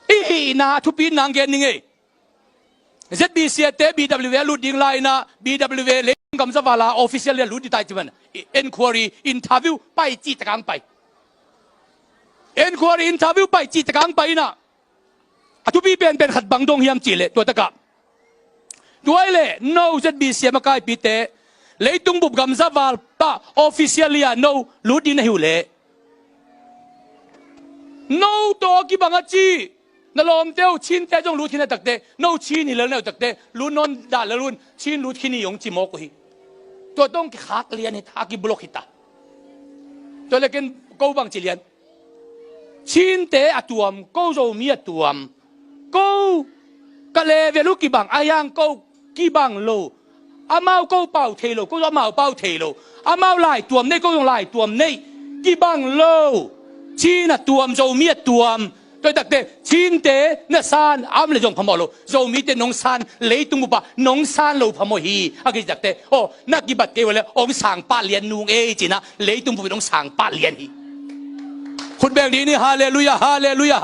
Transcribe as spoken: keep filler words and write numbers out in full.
I hihna thupi nang gen ning ei. Z B C te B W A lut ding lai-inah B W A leitung gamzavala official lia lut ding tai ci man. Inquiry, interview pai cih takang pai. Inquiry, interview pai cih takang pai inah. A thupi penpen khat bang dong hiam cihleh tua takah. Tua ileh no Z B C a makaipite leitung bup gamzaval tah official lia no lut ding na hi uh leh. No tawh kibang a ci, na lawmte uh Chinte zong lut khin a takte, no Chin hi lel na uh takte, lut nawn dah lel un, Chin lut khin hi hong ci mawk uh hi. Tua tawh kikhak lian hi ta, kiblok hi ta. Tua le ken ko bang ci lian. Chinte a tuam, ko Zomi a tuam. Ko ka level uh kibang, a hiang ko kibang lo. Amau ko pau thei lo, ko amau pau thei lo. Amau laituam nei, ko zong laituam nei. Kibang lo. Chin a tuam, Zomi a tuam. Tua takte, Chinte na san, am le zong phamawh lo. Zomite nong san, leitung bupa nong san lo phamawh hi. A kici takte, aw, na kibat kei uh leh hong sang pah lian nung ei cinah, leitung bupa nong sang pah lian hi. Khut beng dih ni, halleluiah, halleluiah.